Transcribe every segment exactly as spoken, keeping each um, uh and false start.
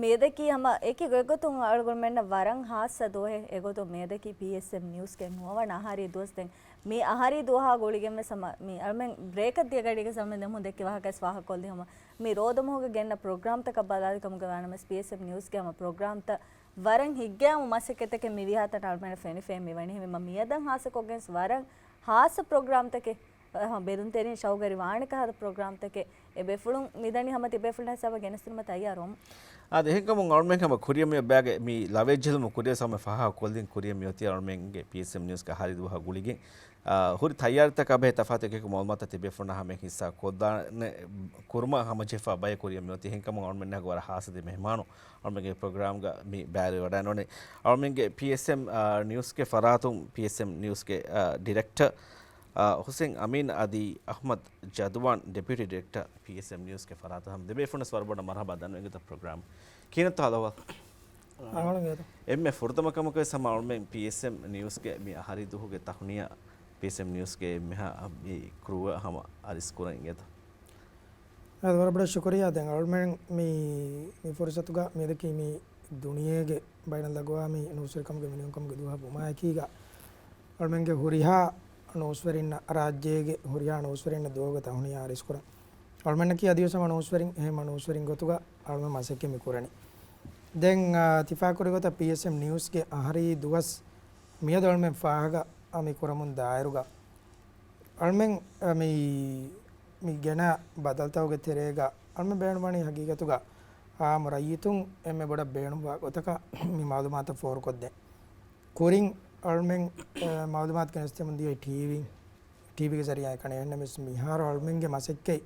މިއަދަކީ ހަމަ އެކި ގޮތްގޮތުން އަޅުގަނޑުމެންނަށް ވަރަށް ހާއްސަ ދުވަހެއް. އެގޮތުން މިއަދަކީ ޕީއެސްއެމް ނިއުސްގެ ނުވަވަނަ އަހަރީ ދުވަސް. ދެން މި އަހަރީ ދުވަހާ ގުޅިގެން ވެސް ހަމަ މި އަޅުމެން ބްރޭކަށް ދިޔަ ގަޑީގަ ހަމަ ދެމުން ދެއްކި ވާހަކަ ވެސް ފާހަގަކޮށްލި ހަމަ މި ރޯދަމަހުގަ ގެންނަ ޕްރޮގްރާމްތަކަށް ބަލާލި ކަމުގަ ވާނަމަސް ޕީއެސްއެމް ނިއުސްގެ ހަމަ ޕްރޮގްރާމްތައް ވަރަށް ހިތްގައިމު މަސައްކަތްތަކެއް މި ވީހާތަން އަޅުމެންނަށް ފެނިފައި މިވަނީ. ހަމަ މިއަދަށް ހާއްސަކޮށްގެން ވަރަށް ހާއްސަ ޕްރޮގްރާމްތަކެއް ހަމަ ބެލުންތެރިން ޝައުގުވެރި ވާނެ ކަހަލަ ޕްރޮގްރާމްތަކެއް އެ ބޭފުޅުން މިދަނީ ހަމަ ތިބޭފުޅުން ހިސާބަށް ގެނެސްދިނުމަށް ތައްޔާރުވަމުން. އާދެ، އެހެންކަމުން އަޅުމެން ހަމަ ކުރިއަށް މިއޮތް ބައިގެ މި ލަވައެއް ޖެހިލުމުގެ ކުރިއަށް ހަމަ ފާހަގަކޮށްލިން ކުރިއަށް މިއޮތީ އަޅުމެންގެ ޕީއެސްއެމް ނިއުސްގެ އަހަރީ ދުވަހާ ގުޅިގެން. އާ، ހުރި ތައްޔާރީތަކާ ބެހޭ ތަފާތު އެކި މައުލޫމާތުތައް ތިބޭފުޅުންނާ ހަމަ ހިއްސާ ކޮށްދާނެ ކުރުމަށް ހަމަޖެހިފަ ބައެއް ކުރިއަށް މިއޮތީ. އެހެންކަމުން އަޅުމެންނަށް ވަރަށް ހާއްސަ ދެ މެހެމާނު އަޅުމެންގެ ޕްރޮގްރާމްގަ މި ބައިވެރިވަޑައިން އޮންނަނީ. އަޅުމެންގެ ޕީއެސްއެމް، އާ، ނިއުސްގެ ފަރާތުން ޕީއެސްއެމް ނިއުސްގެ، އާ، ޑިރެކްޓަރ، އާ، ހުސެން އަމީން އަދި އަޙްމަދު ޖަދުވާން، ޑެޕިއުޓީ ޑިރެކްޓަރ ޕީއެސްއެމް ނިއުސްގެ ފަރާތުން ހަމަ ދެބޭފުޅުންނަށް ވަރަށް ބޮޑަށް މަރުޙަބާ ދަންނަވަން އިނގޭތޯ ޕްރޮގްރާމް. ކިހިނެއްތޯ އަލަވާ؟ އަހަރެން އޭތޯ. އެންމެ ފުރަތަމަ ކަމަކަށް ވެސް ހަމަ އަޅުމެން ޕީއެސްއެމް ނިއުސްގެ މި އަހަރީ ދުވަހުގެ ތަހުނިޔާ ޕީއެސްއެމް ނިއުސްގެ އެންމެހާ މި ކްރޫއަށް ހަމަ އަރިސް ކުރަން އިނގޭތޯ. އަދި ވަރަށް ބޮޑަށް ޝުކުރިއްޔާ. ދެން އަޅުމެން މި، މި ފުރުސަތުގަ މިއަދަކީ މި ދުނިޔޭގެ ބައިނަލްއަގުވާމީ ނޫސްވެރިކަމުގެ މިނިވަންކަމުގެ ދުވަހަށް ވުމާ އެކީގަ އަޅުމެންގެ ހުރިހާ ނޫސްވެރިންނަށް، ރާއްޖޭގެ ހުރިހާ ނޫސްވެރިންނަށް ދުވަހުގެ ތަހުނިޔާ އަރިސްކުރަން. އަޅުމެންނަކީ އަދިވެސް ހަމަ ނޫސްވެރިން، އެހެންމަ ނޫސްވެރިން ގޮތުގަ އަޅުމެން މަސައްކަތް މި ކުރަނީ. ދެން، އާ، ތިފާކުރި ގޮތަށް ޕީއެސްއެމް ނިއުސްގެ އަހަރީ ދުވަސް މިއަދު އަޅުމެން ފާހަގަ، އާ، މި ކުރަމުން ދާއިރުގަ އަޅުމެން، އަ، މި، މި ގެނަ ބަދަލުތަކުގެ ތެރޭގަ އަޅުމެން ބޭނުންވަނީ ހަގީގަތުގަ އާއްމު ރައްޔިތުން އެންމެ ބޮޑަށް ބޭނުންވާ ގޮތަކަށް މި މައުލޫމާތު ފޯރުކޮށްދޭން. ކުރިން އަޅުމެން، އަ، މައުލޫމާތު ގެނެސްދެމުން ދިޔައީ ޓީވީ، ޓީވީގެ ޒަރީއާއެއް ކަން. އެހެންނަމަވެސް މިހާރު އަޅުމެންގެ މަސައްކަތް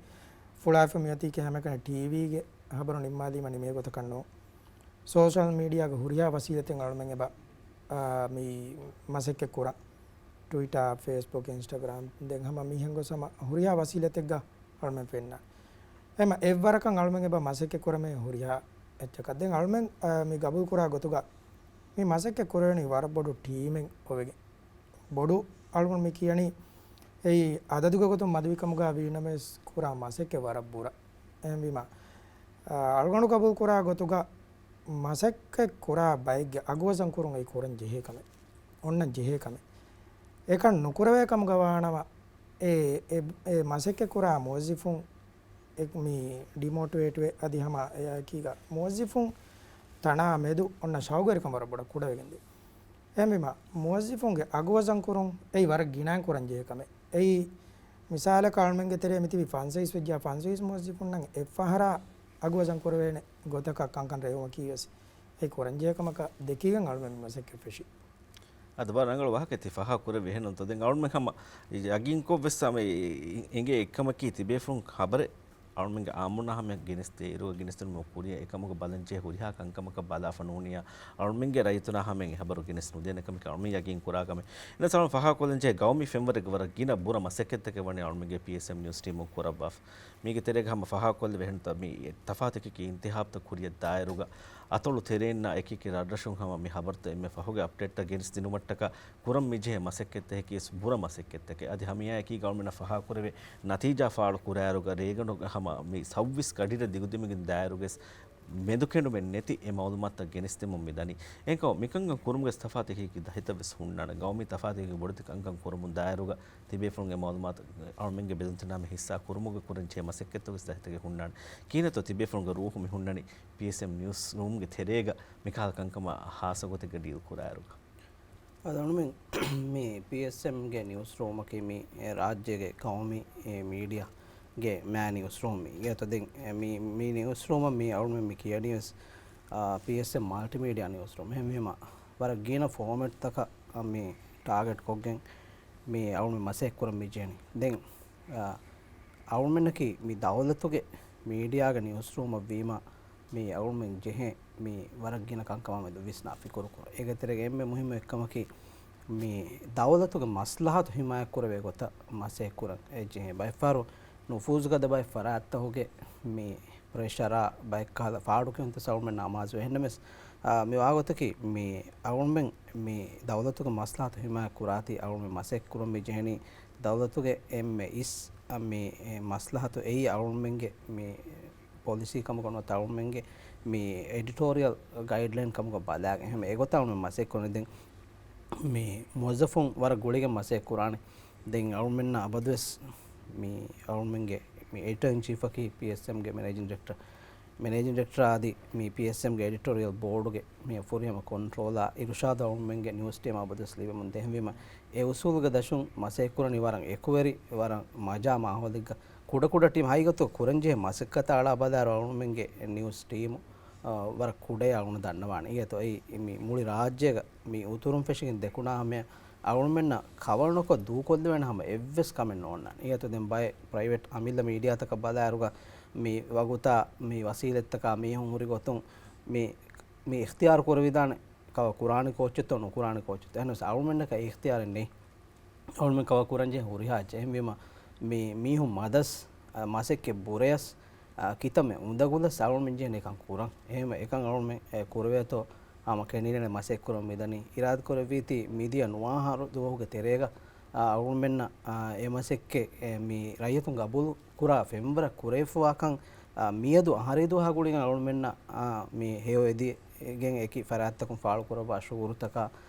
ފުޅާފަ މިއޮތީ ކިހާމެކަނި ޓީވީގެ ހަބަރު ނިންމާލީމަ ނިމޭ ގޮތަކަށް ނޫން. ސޯޝަލް މީޑިއާގެ ހުރިހާ ވަސީލަތެއް އަޅުމެން އެބަ، އާ، މި މަސައްކަތް ކުރަން. ޓްވިޓާ، ފޭސްބުކް، އިންސްޓަގްރާމް، ދެން ހަމަ މިހެން ގޮސް ހަމަ ހުރިހާ ވަސީލަތެއްގަ އަޅުމެން ފެންނާނެ. އެމަ އެއްވަރަކަށް އަޅުމެން އެބަ މަސައްކަތް ކުރަމޭ ހުރިހާ އެއްޗަކަށް. ދެން އަޅުމެން، އާ، މި ގަބޫލު ކުރާ ގޮތުގަ މި މަސައްކަތް ކުރެވެނީ ވަރަށް ބޮޑު ޓީމެއް އޮވެގެން. ބޮޑު އަޅުގަނޑު މި ކިޔަނީ އެއީ އަދަދުގެ ގޮތުން މަދުވި ކަމުގަ ވީނަމަވެސް ކުރާ މަސައްކަތް ވަރަށް ބުރަ. އެހެންވީމަ، އަ، އަޅުގަނޑު ގަބޫލު ކުރާ ގޮތުގަ މަސައްކަތް ކުރާ ބައެއްގެ އަގުވަޒަން ކުރުން އެއީ ކުރަން ޖެހޭ ކަމެއް. އޮންނަން ޖެހޭ ކަމެއް. އެކަން ނުކުރެވޭ ކަމުގަ ވާނަމަ، އެ، އެ، އެ މަސައްކަތް ކުރާ މުވައްޒިފުން އެ، މި ޑިމޯޓިވޭޓްވެ އަދި ހަމަ އެއާއެކީގަ މުވައްޒިފުން ތަނާ މެދު އޮންނަ ޝައުގުވެރިކަން ވަރަށް ބޮޑަށް ކުޑަވެގެންދޭ. އެހެންވީމަ، މުވައްޒިފުންގެ އަގުވަޒަން ކުރުން އެއީ ވަރަށް ގިނައިން ކުރަން ޖެހޭ ކަމެއް. އެއީ މިސާލަކަށް އަޅުމެންގެ ތެރޭ މިތިބި ފަންސަވީސް ވެއްޖާ ފަންސަވީސް މުވައްޒިފުންނަށް އެއްފަހަރާ އަގުވަޒަން ކުރެވޭނެ ގޮތަކަށް ކަންކަން ރޭވުމަކީ ވެސް އެ ކުރަންޖެހޭ ކަމަކަށް ދެކިގެން އަޅުމެން މި މަސައްކަތް ފެށީ. އަދި ވަރަށް ރަނގަޅު ވާހަކައެއް ތި ފާހަގަ ކުރެއްވި. އެހެންނޫންތޯ؟ ދެން އަޅުމެން ހަމަ ޔަގީންކޮށް ވެސް ހަމަ އެ، އެ، އެނގޭ އެއްކަމަކީ ތިބޭފުޅުން ޚަބަރެއް އަޅުމެންގެ އާއްމުންނާ ހަމަޔަށް ގެނެސްދޭއިރު، ގެނެސްދިނުމުގެ ކުރިއަށް އެކަމުގެ ބަލަންޖެހޭ ހުރިހާ ކަންކަމަކަށް ބަލާފަ ނޫނިއްޔާ، އަޅުމެންގެ ރައްޔިތުންނާ ހަމަޔަށް އެ ހަބަރު ގެނެސް ނުދޭނެ ކަމަކީ އަޅުމެން ޔަގީން ކުރާ ކަމެއް. އެހެނަސް އަޅުމެން ފާހަގަކޮށްލަންޖެހޭ ގައުމީ ފެންވަރެއްގެ ވަރަށް ގިނަ ބުރަ މަސައްކަތްތަކެއް ވަނީ އަޅުމެންގެ ޕީއެސްއެމް ނިއުސް ޓީމުން ކުރައްވާފަ. މީގެ ތެރޭގަ ހަމަ ފާހަގަކޮށްލެވޭ އެހެންތަ މި ތަފާތު އެކި އިންތިހާބުތައް ކުރިއަށް ދާއިރުގަ އަތޮޅު ތެރެއިންނާ އެކިއެކި ރަށްރަށުން ހަމަ މި ހަބަރުތައް އެންމެ ފަހުގެ އަޕްޑޭޓްތައް ގެނެސްދިނުމަށްޓަކާ ކުރަން މިޖެހޭ މަސައްކަތްތަކަކީ ވެސް ބުރަ މަސައްކަތްތަކެއް. އަދި ހަމައެއާއެކީގަ އަޅުމެންނަށް ފާހަގަކުރެވޭ ނަތީޖާ ފާޅު ކުރާއިރުގަ ރޭގަނޑުގަ ހަމަ މި ސައުވީސް ގަޑިއިރަށް ދިގުދިމިގެން ދާއިރުގަވެސް މެދުކެނޑުމެއް ނެތި އެ މައުލޫމާތުތައް ގެނެސްދެމުން މިދަނީ. އެހެންކަމުން މިކަންކަން ކުރުމުގެ ތަފާތު އެކިއެކި ދަތިތައް ވެސް ހުންނާނެ. ގައުމީ ތަފާތު އެކި ބޮޑެތި ކަންކަން ކުރަމުން ދާއިރުގަ ތިބޭފުޅުންގެ މައުލޫމާތު އަޅުމެންގެ ބެލުންތެރިންނާ ހަމަ ހިއްސާ ކުރުމުގަ ކުރަންޖެހޭ މަސައްކަތްތައް ވެސް ދަތިތަކެއް ހުންނާނެ. ކިހިނެއްތޯ ތިބޭފުޅުންގެ ރޫހު މި ހުންނަނީ ޕީއެސްއެމް ނިއުސް ރޫމްގެ ތެރޭގަ މިކަހަލަ ކަންކަމާ ހާއްސަ ގޮތެއްގަ ޑީލް ކުރާއިރުގަ؟ އަދި އަޅުމެން މި ޕީއެސްއެމްގެ ނިއުސް ރޫމަކީ މި ރާއްޖޭގެ ގައުމީ މީޑިއާގެ މާ ނިއުސް ރޫމް މީ. އެތަ ދެން މި، މި ނިއުސް ރޫމަށް މި އަޅުމެން މި ކިޔަނީ ވެސް، އާ، ޕީއެސްއެމް މަލްޓިމީޑިއާ ނިއުސް ރޫމް. އެހެންވީމަ ވަރަށް ގިނަ ފޯމެޓްތަކަށް މި ޓާގެޓް ކޮށްގެން މި އަޅުމެން މަސައްކަތް ކުރަން މި ޖެހެނީ. ދެން، އާ، އަޅުމެންނަކީ މި ދައުލަތުގެ މީޑިއާގެ ނިއުސް ރޫމަށް ވީމަ، މި އަޅުމެން ޖެހޭ މި ވަރަށް ގިނަ ކަންކަމާ މެދު ވިސްނާ ފިކުރު ކުރަން. އޭގެ ތެރޭގަ އެންމެ މުހިއްމު އެއްކަމަކީ، މި ދައުލަތުގެ މަސްލަހަތު ހިމާޔަތް ކުރެވޭ ގޮތަށް މަސައްކަތް ކުރަން އެ ޖެހޭ. ބައެއްފަހަރު ނުފޫޒުގަދަ ބައެއް ފަރާތްތަކުގެ މި ޕްރެޝަރާ ބައެއް ކަހަލަ ފާޑުކިޔުންތައް އަޅުމެންނާ އަމާޒުވޭ. އެހެންނަމަވެސް، އާ، މި ވާގޮތަކީ މި އަޅުމެން މި ދައުލަތުގެ މަސްލަހަތު ހިމާޔަތް ކުރާތީ އަޅުމެން މަސައްކަތް ކުރަން މި ޖެހެނީ. ދައުލަތުގެ އެންމެ އިސް، އަ، މި، އެ، މަސްލަހަތު އެއީ އަޅުމެންގެ މި ޕޮލިސީ ކަމަކަށް ނުވަތަ އަޅުމެންގެ މި އެޑިޓޯރިއަލް ގައިޑްލައިން ކަމުގަ ބަލާގެން އެހެން އެގޮތަށް އަޅުމެން މަސައްކަތް ކުރަނީ. ދެން މި މުވައްޒަފުން ވަރަށް ގުޅިގެން މަސައްކަތް ކުރާނެ. ދެން އަޅުމެންނަށް އަބަދުވެސް މި އަޅުމެންގެ މި އެޑިޓަރ އިން ޗީފަކީ ޕީއެސްއެމްގެ މެނޭޖިން ޑިރެކްޓަރ، މެނޭޖިން ޑިރެކްޓަރ އަދި މި ޕީއެސްއެމްގެ އެޑިޓޯރިއަލް ބޯޑުގެ މި ފުރިހަމަ ކޮންޓްރޯލާ އިރުޝާދު އަޅުމެންގެ ނިއުސް ޓީމަށް އަބަދުވެސް ލިބެމުން ދޭހެންވީމަ، އެ އުސޫލުގެ ދަށުން މަސައްކަތް ކުރަނީ ވަރަށް އެކުވެރި، ވަރަށް މަޖާ މާހައުލެއްގަ. ކުޑަކުޑަ ޓީމް ހަގީގަތު ކުރަންޖެހޭ މަސައްކަތަށް އަޅާ ބަލާއިރު އަޅުމެންގެ ނިއުސް ޓީމު، އާ، ވަރަށް ކުޑައޭ އަޅުގަނޑު ދަންނަވާނެ. އިގޭތޯ އެއީ މި މުޅި ރާއްޖޭގަ މި އުތުރުން ފެށިގެން ދެކުނާ ހަމަޔަށް އަޅުމެންނަށް ކަވަރުނުކޮށް ދޫކޮށްލެވޭނެ ހަމަ އެއްވެސް ކަމެއް ނޯންނާނެ. އިގޭތޯ ދެން ބައެއް ޕްރައިވެޓް އަމިއްލަ މީޑިއާތަކަށް ބަލާއިރުގަ މި ވަގުތާ މި ވަސީލަތްތަކާ މީހުން ހުރި ގޮތުން މި، މި އިޚްތިޔާރު ކުރެވިދާނެ ކަވަރު ކުރާނީ ކޯއްޗެއްތޯ ނުކުރާނީ ކޯއްޗެއްތޯ. އެހެނަސް އަޅުމެންނަކަށް އިޚްތިޔާރެއް ނެތް. އަޅުމެން ކަވަރު ކުރަންޖެހޭ ހުރިހާ އެއްޗެއް. އެހެންވީމަ، މި މީހުން މަދަސް، އަ، މަސައްކަތް ބުރެޔަސް، އަ، ކިތަންމެ އުނދަގުލަސް އަޅުމެން ޖެހޭނެ އެކަން ކުރަން. އެހެންވެ އެކަން އަޅުމެން، އެ، ކުރެވޭތޯ ހަމަ ކެނޑިނޭނެ މަސައްކަތް ކުރަން މިދަނީ. އިރާދަ ކުރެއްވީތީ މިދިޔަ ނުވާހާރު ދުވަހުގެ ތެރޭގަ، އަ، އަޅުމެންނަށް، އަ، އެ މަސައްކަތް، އެ، މި ރައްޔިތުން ގަބޫލު ކުރާ ފެންވަރަށް ކުރެވިފަވާކަން، އާ، މިއަދު އަހަރީ ދުވަހާ ގުޅިގެން އަޅުމެންނަށް، އާ، މި ހެޔޮ އެދިގެން އެކި ފަރާތްތަކުން ފާޅުކުރައްވާ ޝުއޫރުތަކާ،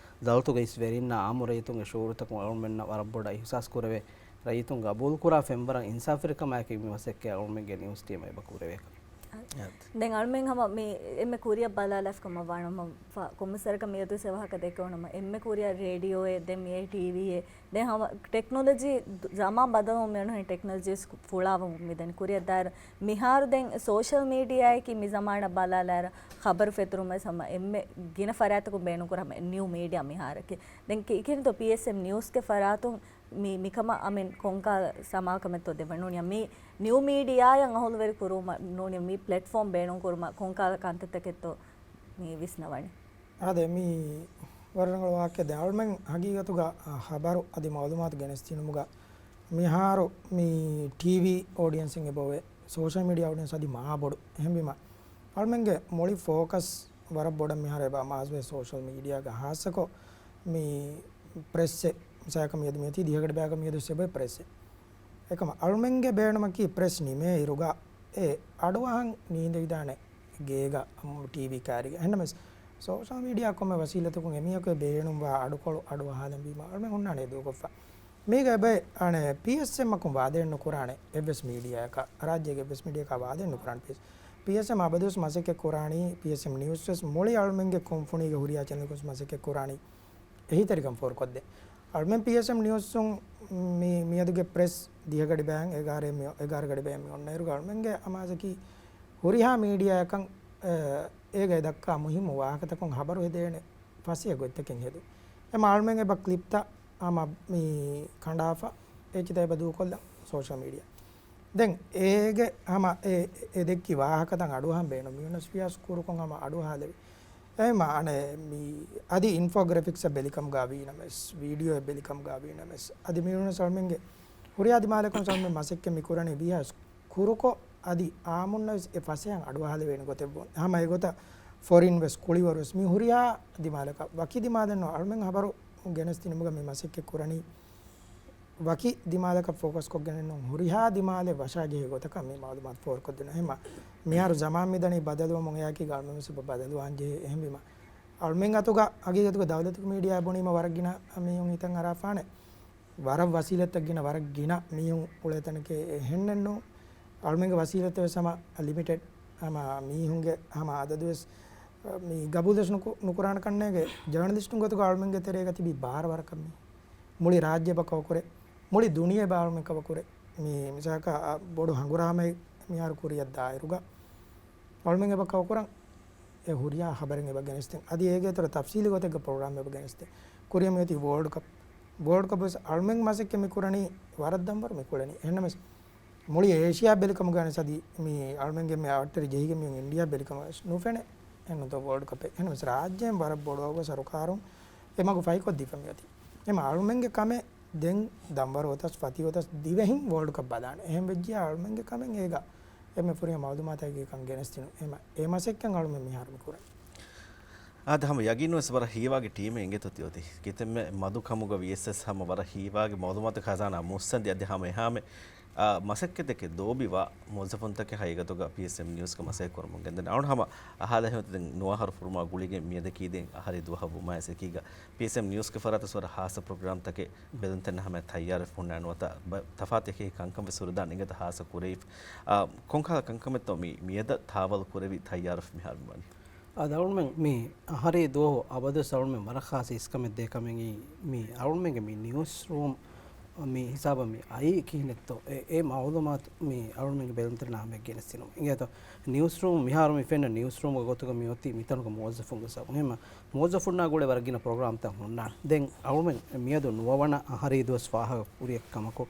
ދައުލަތުގެ އިސް ވެރިންނާ އާއްމު ރައްޔިތުންގެ ޝުއޫރުތަކުން އަޅުމެންނަށް ވަރަށް ބޮޑަށް އިހުސާސް ކުރެވޭ، ރައްޔިތުން ގަބޫލުކުރާ ފެންވަރަށް އިންސާފުވެރިކަމާއެކީ މި މަސައްކަތް އަޅުމެންގެ ނިއުސް ޓީމަށް އެބަ ކުރެވޭކަން. އެއް. ދެން އަޅުމެން ހަމަ މި އެންމެ ކުރިއަށް ބަލާލާފަ ކަމަށް ވާނަމަ، ކޮންމެސް ވަރަކަށް މިއަދު އެވަހަކަ ދެކެވުނަމަ، އެންމެ ކުރިއަށް ރޭޑިއޯއެއް، ދެން މިއީ ޓީވީއެއް، ދެން ހަމަ ޓެކްނޮލޮޖީ ދު-، ޒަމާން ބަދަލުވުން މިއޮންނަނީ ޓެކްނޮލޮޖީސް ފުޅާވަމުން މިދަނީ ކުރިއަށް ދާއިރު. މިހާރު ދެން ސޯޝަލް މީޑިއާއަކީ މި ޒަމާނަށް ބަލާލާއިރު ޚަބަރު ފެތުރުމަށް ހަމަ އެންމެ ގިނަ ފަރާތަކުން ބޭނުންކުރާ ހަމަ ނިއު މީޑިއާ މިހާރަކީ. ދެން ކި-، ކިހިނެއްތޯ ޕީއެސްއެމް ނިއުސްގެ ފަރާތުން މި-، މިކަމަށް އަމިން ކޮންކަހަލަ ސަމާލުކަމެއްތޯ ދެވެނީ؟ ނޫނީ މި ނިއު މީޑިއާއަށް އަހުލުވެރި ކުރުމަށް ނޫނީ މި ޕްލެޓްފޯމް ބޭނުންކުރުމަށް ކޮންކަހަލަ ކަންތައްތަކެއްތޯ މި ވިސްނަވަނީ؟ އާދެ، މީ ވަރަށް ރަނގަޅު ވާހަކައެއް. ދެން އަޅުމެން ހަގީގަތުގަ، އަ، ޚަބަރު އަދި މަޢުލޫމާތު ގެނެސްދިނުމުގަ މިހާރު މި ޓީވީ އޯޑިއެންސްއިން އެބައޮތް، ސޯޝަލް މީޑިއާ އޯޑިއެންސް އަދި މާ ބޮޑު. އެހެންވީމަ، އަޅުމެންގެ މުޅި ފޯކަސް ވަރަށް ބޮޑަށް މިހާރު އެބަ އަމާޒުވޭ ސޯޝަލް މީޑިއާގަ، ޚާއްޞަކޮށް މި ޕްރެސްއެއް. މިސާލަކަށް މިއަދު މިއޮތީ ދިހަގަޑި ބަޔަކަށް މިއަދު އެބައޮތް ޕްރެސްއެއް. އެކަމަ އަޅުމެންގެ ބޭނުމަކީ ޕްރެސް ނިމޭ އިރުގަ އެ އަޑުއަހަން ނީނދެވިދާނެ ގޭގަ ޓީވީ ކާރިގަ. އެހެންނަމަވެސް، ސޯޝަލް މީޑިއާ ކޮންމެ ވަސީލަތަކުން އެމީހަކު ބޭނުންވާ އަޑުކޮޅު އަޑުއަހާލަންވީމަ އަޅުމެން ހުންނާނެ ދޫކޮށްފަ. މީގަ އެބައި އަނެއް ޕީއެސްއެމްއަކުން ވާދައެއް ނުކުރާނެ އެއްވެސް މީޑިއާއަކަށް، ރާއްޖޭގެ އެއްވެސް މީޑިއާއަކަށް ވާދައެއް ނުކުރާނެ ޕީއެސް. ޕީއެސްއެމް އަބަދުވެސް މަސައްކަތް ކުރާނީ، ޕީއެސްއެމް ނިއުސްވެސް މުޅި އަޅުމެންގެ ކުންފުނީގެ ހުރިހާ ޗެނަލްގަސް މަސައްކަތް ކުރާނީ އެހީތެރިކަން ފޯރުކޮށްދޭ. އަޅުމެން ޕީއެސްއެމް ނިއުސްއުން މި-، މިއަދުގެ ޕްރެސް ދިހަގަޑި ބަޔަށް އެގާރަ މި-، އެގާރަ ގަޑި ބަޔަށް މި އޮންނައިރުގަ އަޅުމެންގެ އަމާޒަކީ ހުރިހާ މީޑިއާއަކަށް، އެ، އޭގައި ދައްކާ މުހިއްމު ވާހަކަތަކުން ޚަބަރު ހެދޭނެ ފަސޭހަ ގޮތްތަކެއް ހެދުން. އެމަ އަޅުމެން އެބަ ކްލިޕްތައް ހަމަ މި ކަނޑާފަ އެއްޗިތައް އެބަ ދޫކޮށްލަން ސޯޝަލް މީޑިއާ. ދެން އޭގެ ހަމަ އެ، އެ ދެއްކި ވާހަކަތައް އަޑުއަހަން ބޭނުން މިއޮންނަސް ފިޔާސް ކުރުކޮށް ހަމަ އަޑުއަހާލެވި. އެހެންމަ އަނެއް މި އަދި އިންފޯގްރެފިކްސްއަށް ބެލިކަމުގަ ވީނަމަވެސް، ވީޑިއޯއެއް ބެލިކަމުގަ ވީނަމަވެސް، އަދި މިއޮންނަސް އަޅުމެންގެ ހުރިހާ ދިމާލަކުން ސަލްމެން މަސައްކަތް މި ކުރަނީ ވިޔާސް ކުރުކޮށް އަދި އާއްމުންނަށް ވެސް އެ ފަސޭހަ އަޑުއަހާލެވޭނެ ގޮތެއް ވުން. ހަމަ އެގޮތަށް ފޮރިން ވެސް ކުޅިވަރު ވެސް މި ހުރިހާ ދިމާލަކަށް ވަކި ދިމާލެއް ނޫން އަޅުމެން ޚަބަރު ގެނެސްދިނުމުގަ މި މަސައްކަތް ކުރަނީ ވަކި ދިމާލަކަށް ފޯކަސް ކޮށްގެނެއް ނޫން ހުރިހާ ދިމާލެއް ވަށާޖެހޭ ގޮތަކަށް މި މަޢުލޫމާތު ފޯރުކޮށްދިނުން. އެހެންމަ މިހާރު ޒަމާން މިދަނީ ބަދަލުވަމުން އެއާއެކީގަ އަޅުމެން ވެސް އެބަ ބަދަލުވާން ޖެހޭ. އެހެންވީމަ އަޅުމެން އަތުގަ ހަގީގަތުގަ ދައުލަތުގެ މީޑިއާ ބުނީމަ ވަރަށް ގިނަ މީހުން ހިތަށް އަރާފާނެ. ވަރަށް ވަސީލަތްތައް ގިނަ، ވަރަށް ގިނަ މީހުން އުޅޭ ތަނެކޭ އެހެންނެއް ނޫން. އަޅުމެންގެ ވަސީލަތްތައް ވެސް ހަމަ ލިމިޓެޑް. ހަމަ މީހުންގެ ހަމަ އަދަދު ވެސް މި ގަބޫލު ވެސް ނުކު-، ނުކުރާނެ ކަންނޭނގެ. ޖާނަލިސްޓުން ގޮތުގަ އަޅުމެންގެ ތެރޭގަ ތިބީ ބާރަ ވަރަކަށް މީ. މުޅި ރާއްޖެ އެބަ ކަވަރު ކުރޭ. މުޅި ދުނިޔެ އެބަ އަޅުމެން ކަވަރު ކުރޭ. މި މިސާލަކަށް ބޮޑު ހަނގުރާމައެއް މިހާރު ކުރިއަށް ދާއިރުގަ އަޅުމެން އެބަ ކަވަރު ކުރަން އެ ހުރިހާ ޚަބަރެއް އެބަ ގެނެސްދޭން. އަދި އޭގެ އިތުރަށް ތަފްސީލީ ގޮތެއްގަ ޕްރޮގްރާމް އެބަ ގެނެސްދޭން. ކުރިއަށް މިއޮތީ ވޯލްޑް ކަޕް. ވޯލްޑް ކަޕް ވެސް އަޅުމެން މަސައްކަތް މި ކުރަނީ ވަރަށް ދަންވަރު މި ކުޅެނީ. އެހެންނަމަވެސް، މުޅި އޭޝިޔާ ބެލިކަމުގަ ވެސް އަދި މި އަޅުމެންގެ މި އަވަށްޓެރި ޖެހިގެން މި އިންޑިޔާ ބެލިކަމުގަ ވެސް ނުފެނޭ. އެހެންނުތޯ ވޯލްޑް ކަޕެއް. އެހެންނަމަވެސް ރާއްޖޭން ވަރަށް ބޮޑު އަގު ސަރުކާރުން އެ މަގު ފަހިކޮށްދީފަ މިއޮތީ. އެމަ އަޅުމެންގެ ކަމެއް ދެން ދަންވަރު އޮތަސް ފަތި އޮތަސް ދިވެހިން ވޯލްޑް ކަޕް ބަލާނެ. އެހެން ވެއްޖިޔާ އަޅުމެންގެ ކަމެއް އޭގަ އެންމެ ފުރިހަމަ މައުލޫމާތަކީ ކަން ގެނެސްދިނުން. އެމަ އެ މަސައްކަތް އަޅުމެން މިހާރު މި ކުރަނީ. އާދެ، ހަމަ ޔަގީންވެސް ވަރަށް ހީވާގި ޓީމެއް އިނގޭތޯ ތިއޮތީ. ކިތަންމެ މަދު ކަމުގަ ވިޔަސް ވެސް ހަމަ ވަރަށް ހީވާގި މައުލޫމާތު ޚަޒާނާ މުއްސަނދި އަދި ހަމަ އެހާމެ މަސައްކަތެކެއް ލޯބިވާ މުވައްޒަފުންތަކެއް ހަގީގަތުގަ ޕީއެސްއެމް ނިއުސްގަ މަސައްކަތް ކުރަމުން ގެންދަނީ. އަޅުގަނޑު ހަމަ އަހާލަ ހެން ދެން ނުވަ އަހަރު ފުރުމާ ގުޅިގެން މިއަދަކީ ދެން އަހަރެއް ދުވަހަށް ވުމާ އެކީގަ ޕީއެސްއެމް ނިއުސްގެ ފަރާތަށް ވަރަށް ހާއްސަ ޕްރޮގްރާމްތަކެއް ބެލުންތެރިންނާ ހަމަޔަށް ތައްޔާރުވެފަ ހުންނާނެ. ނުވަތަ ބަ-، ތަފާތު އެކި ކަންކަން ވެސް ހުރެދާނެ އިނގޭތަ ހާއްސަ ކުރެވިފަ. އާ، ކޮންކަހަލަ ކަންކަމެއްތޯ މި މިއަދަށް ތާވަލު ކުރެވި ތައްޔާރުވެފަ މިހާރު ވަނީ؟ އާދެ، އަޅުމެން މި އަހަރީ ދުވަހު އަބަދުވެސް އަޅުމެން ވަރަށް ހާއްސަ އިސްކަމެއް ދޭ ކަމެއް އެއީ، މި އަޅުމެންގެ މި ނިއުސް ރޫމް މި ހިސާބަށް މި އައީ ކިހިނެއްތޯ؟ އެ، އެ މައުލޫމާތު މި އަޅުމެންގެ ބެލުންތެރިންނާ ހަމަޔަށް ގެނެސްދިނުމަށް. އިނގޭތޯ؟ ނިއުސް ރޫމް މިހާރު މި ފެންނަ ނިއުސް ރޫމްގެ ގޮތުގަ މި އޮތީ މިތަނުގެ މުވައްޒަފުންގެ ސަބަބުން. އެހެންމަ މުވައްޒަފުންނާ ގުޅޭ ވަރަށް ގިނަ ޕްރޮގްރާމްތައް ހުންނާނެ. ދެން އަޅުމެން މިއަދު ނުވަވަނަ އަހަރީ ދުވަސް ފާހަގަ ކުރިއަށް ކަމަކު،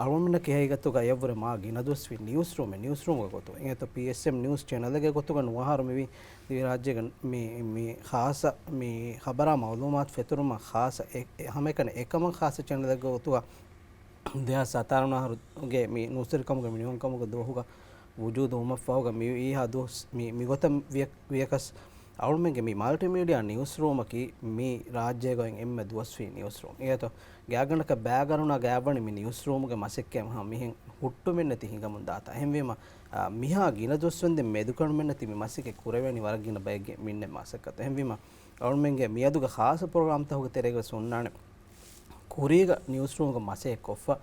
އަޅުމެންނަކީ ހަގީގަތުގަ އެއަށްވުރެ މާ ގިނަ ދުވަސްވީ ނިއުސް ރޫމެއް، ނިއުސް ރޫމްގެ ގޮތުގަ. އެނގޭތޯ؟ ޕީއެސްއެމް ނިއުސް ޗެނަލެއްގެ ގޮތުގަ ނުވަހާރު މިވީ ދިވެހިރާއްޖޭގެ މި، މި ޚާއްޞަ މި ޚަބަރާ މައުލޫމާތު ފެތުރުމަށް ޚާއްޞަ އެ، އެ ހަމައެކަނި އެކަމަށް ޚާއްޞަ ޗެނަލެއްގެ ގޮތުގަ ދެހާސް ސަތާރަ ވަނަ އަހަރުގެ މި ނޫސްވެރިކަމުގެ މިނިވަންކަމުގެ ދުވަހުގަ ވުޖޫދު ވުމަށްފަހުގަ މި އީހާ ދުވަސް މި، މިގޮތަށް ވިޔަ-، ވިޔަކަސް އަޅުމެންގެ މި މަލްޓިމީޑިއާ ނިއުސް ރޫމަކީ މި ރާއްޖޭގައި އެންމެ ދުވަސްވީ ނިއުސް ރޫމް. އިނގޭތޯ؟ ގާތްގަނޑަކަށް ބައިގަނޑުންނާ ގާތްވަނީ މި ނިއުސް ރޫމުގެ މަސައްކަތް ހަމަ މިހެން ހުއްޓުމެއްނެތި ހިނގަމުން ދާތާ. އެހެންވީމަ، އާ، މިހާ ގިނަ ދުވަސްވަންދެން މެދުކަނޑުމެއްނެތި މި މަސައްކަތް ކުރެވޭނީ ވަރަށް ގިނަ ބައެއްގެ މިންނެ މަސައްކަތު. އެހެންވީމަ، އަޅުމެންގެ މިއަދުގެ ޚާއްޞަ ޕްރޮގްރާމްތަކުގެ ތެރޭގަ ވެސް ހުންނާނެ. ކުރީގަ ނިއުސް ރޫމްގަ މަސައްކަތް ކޮށްފަ،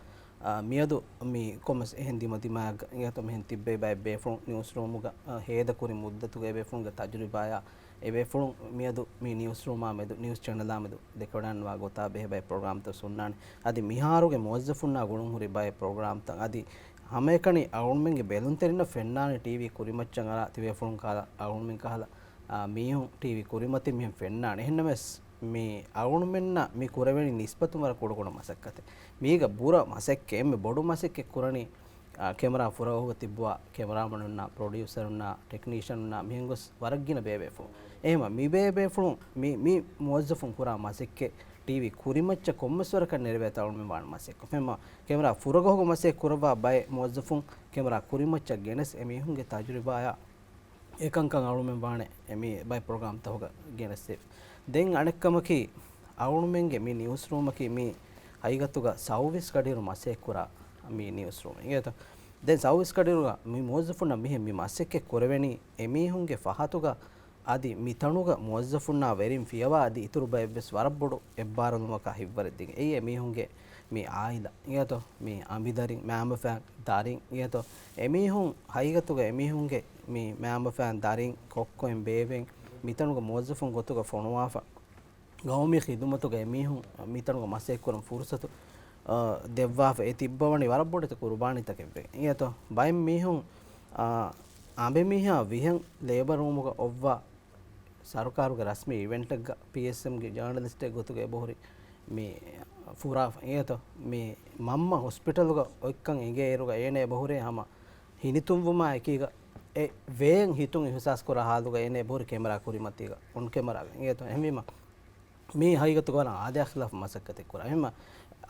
އާ، މިއަދު މި ކޮންމެސް އެހެން ދިމަދިމާއަށް އިނގޭތޯ މިހެން ތިއްބެވި ބައެއް ބޭފުޅުން ނިއުސް ރޫމުގަ، އާ، ހޭދަކުރި މުއްދަތުގައި ބޭފުޅުންގެ ތަޖުރިބާއާ އެ ބޭފުޅުން މިއަދު މި ނިއުސް ރޫމާ މެދު، ނިއުސް ޗެނަލާ މެދު ދެކެވަޑަންވާ ގޮތާ ބެހޭ ބައެއް ޕްރޮގްރާމްތައް ހުންނާނެ. އަދި މިހާރުގެ މުވައްޒަފުންނާ ގުޅުން ހުރި ބައެއް ޕްރޮގްރާމްތައް އަދި ހަމައެކަނި އަޅުމެންގެ ބެލުންތެރިންނަށް ފެންނާނެ ޓީވީ ކުރިމައްޗަށް އަރާ ތިބޭފުޅުން ކަހަލަ އަޅުމެން ކަހަލަ، އާ، މީހުން ޓީވީ ކުރިމަތިން މިހެން ފެންނާނެ. އެހެންނަމަވެސް، މި އަޅުމެންނަށް މި ކުރެވެނީ ނިސްބަތުން ވަރަށް ކުޑަކުޑަ މަސައްކަތެއް. މީގަ ބުރަ މަސައްކަތް، އެންމެ ބޮޑު މަސައްކަތް ކުރަނީ، އާ، ކެމެރާ ފުރަގަހުގަ ތިއްބުވާ ކެމެރާމަނުންނާ، ޕްރޮޑިއުސަރުންނާ، ޓެކްނީޝަނުންނާ، މިހެން ގޮސް ވަރަށް ގިނަ ބޭބޭފުޅުން. އެހެމަ މި ބޭބޭފުޅުން މި، މި މުވައްޒަފުން ކުރާ މަސައްކަތް ޓީވީ ކުރިމައްޗަށް ކޮންމެސް ވަރަކަށް ނެރެވޭތޯ އަޅުމެން ވާނެ މަސައްކަތް. އެހެމަ ކެމެރާ ފުރަގަހުގަ މަސައްކަތް ކުރައްވާ ބައެއް މުވައްޒަފުން ކެމެރާ ކުރިމައްޗަށް ގެނެސް އެމީހުންގެ ތަޖުރިބާއާ އެކަންކަން އަޅުމެން ވާނެ އެ މި ބައެއް ޕްރޮގްރާމްތަކުގަ ގެނެސްދެވި. ދެން އަނެއްކަމަކީ، އަޅުމެންގެ މި ނިއުސް ރޫމަކީ މި ހަގީގަތުގަ ސައުވީސް ގަޑިއިރު މަސައްކަތް ކުރާ މި ނިއުސް ރޫމެއް. އިނގޭތޯ؟ ދެން ސައުވީސް ގަޑިއިރުގަ މި މުވައްޒަފުންނަށް މިހެން މި މަސައްކަތް ކުރެވެނީ އެމީހުންގެ ފަހަތުގަ އަދި މި ތަނުގަ މުވައްޒަފުންނާ ވެރިން ފިޔަވާ އަދި އިތުރު ބައެއްވެސް ވަރަށް ބޮޑު އެއްބާރުލުމަކާ ހިތްވަރެއް ދިން. އެއީ އެމީހުންގެ މި އާއިލާ އިނގޭތޯ؟ މި އަނބިދަރިން، މައިންބަފައިން، ދަރިން އިނގޭތޯ؟ އެމީހުން ހަގީގަތުގަ އެމީހުންގެ މި މައިންބަފައިން، ދަރިން، ކޮއްކޮއިން، ބޭބެއިން މިތަނުގަ މުވައްޒަފުން ގޮތުގަ ފޮނުވާފަ، ގައުމީ ޚިދުމަތުގަ އެމީހުން މިތަނުގަ މަސައްކަތް ކުރަން ފުރުސަތު، އަ، ދެއްވާފަ އެ ތިއްބަވަނީ ވަރަށް ބޮޑެތި ޤުރުބާނީތަކެއްވެ. އިނގޭތޯ؟ ބައެއް މީހުން، އަ، އަނބިމީހާ ވިހެން ލޭބަރ ރޫމުގަ އޮއްވާ ސަރުކާރުގެ ރަސްމީ އިވެންޓެއްގަ ޕީއެސްއެމްގެ ޖާނަލިސްޓެއް ގޮތުގަ އެބަހުރި މި ފުރާފަ. އިނގޭތޯ؟ މި މަންމަ ހޮސްޕިޓަލުގަ އޮތްކަން އެނގޭއިރުގަ އޭނަ އެބަހުރޭ ހަމަ ހިނިތުންވުމާ އެކީގަ އެ ވޭން ހިތުން އިހުސާސް ކުރާ ހާލުގަ އޭނަ އެބަހުރި ކެމެރާ ކުރިމަތީގަ، އޮން ކެމެރާގަ. އިނގޭތޯ؟ އެހެންވީމަ މީ ހަގީގަތުގަ ވަރަށް އާދަޔާ ޚިލާފު މަސައްކަތެއް ކުރާ. އެހެންމަ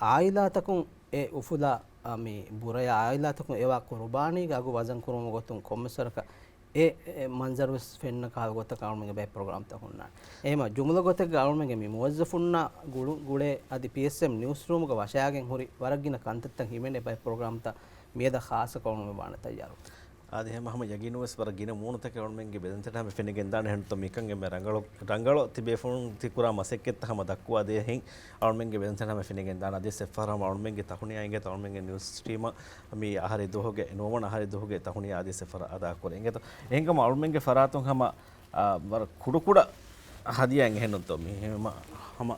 އާއިލާތަކުން އެ އުފުލާ، އަ، މި ބުރަޔާ އާއިލާތަކުން އެވާ ޤުރުބާނީގެ އަގު ވަޒަން ކުރުމުގެ ގޮތުން ކޮންމެސް ވަރަކަށް އެ، އެ މަންޒަރު ވެސް ފެންނަ ކަހަލަ ގޮތަކަށް އަޅުމެންގެ ބައެއް ޕްރޮގްރާމްތައް ހުންނާނެ. އެހެމަ ޖުމުލަ ގޮތެއްގަ އަޅުމެންގެ މި މުވައްޒަފުންނާ ގުޅު-، ގުޅޭ އަދި ޕީއެސްއެމް ނިއުސް ރޫމުގަ ވަށައިގެން ހުރި ވަރަށް ގިނަ ކަންތައްތައް ހިމެނޭ ބައެއް ޕްރޮގްރާމްތައް މިއަދަށް ޚާއްޞަކޮށް އަޅުމެން ވާނެ ތައްޔާރު. އާދެ، ހަމަ، ހަމަ ޔަގީނުވެސް ވަރަށް ގިނަ މޫނުތަކެއް އަޅުމެންގެ ބެލުންތެރިން ހަމަ ފެނިގެންދާނެ. އެހެންތޯ މިކަން އެންމެ ރަނގަޅު، ރަނގަޅު ތިބޭފުޅުން ތި ކުރާ މަސައްކަތްތައް ހަމަ ދައްކުވާ ދޭހެން އަޅުމެންގެ ބެލުންތެރިން ހަމަ ފެނިގެންދާނެ. އަދިވެސް އެއްފަހަރު ހަމަ އަޅުމެންގެ ތަހުނިޔާ އިނގޭތޯ އަޅުމެންގެ ނިއުސް ޓީމަށް މި އަހަރީ ދުވަހުގެ، ނުވަވަނަ އަހަރީ ދުވަހުގެ ތަހުނިޔާ އަދިވެސް އެއްފަހަރު އަދާކުރޭ. އިނގޭތޯ އެހެންކަމުން އަޅުމެންގެ ފަރާތުން ހަމަ، އާ، ވަރަށް ކުޑަކުޑަ ހަދިޔާއެއް އެހެންނުތޯ މި ހަމަ، ހަމަ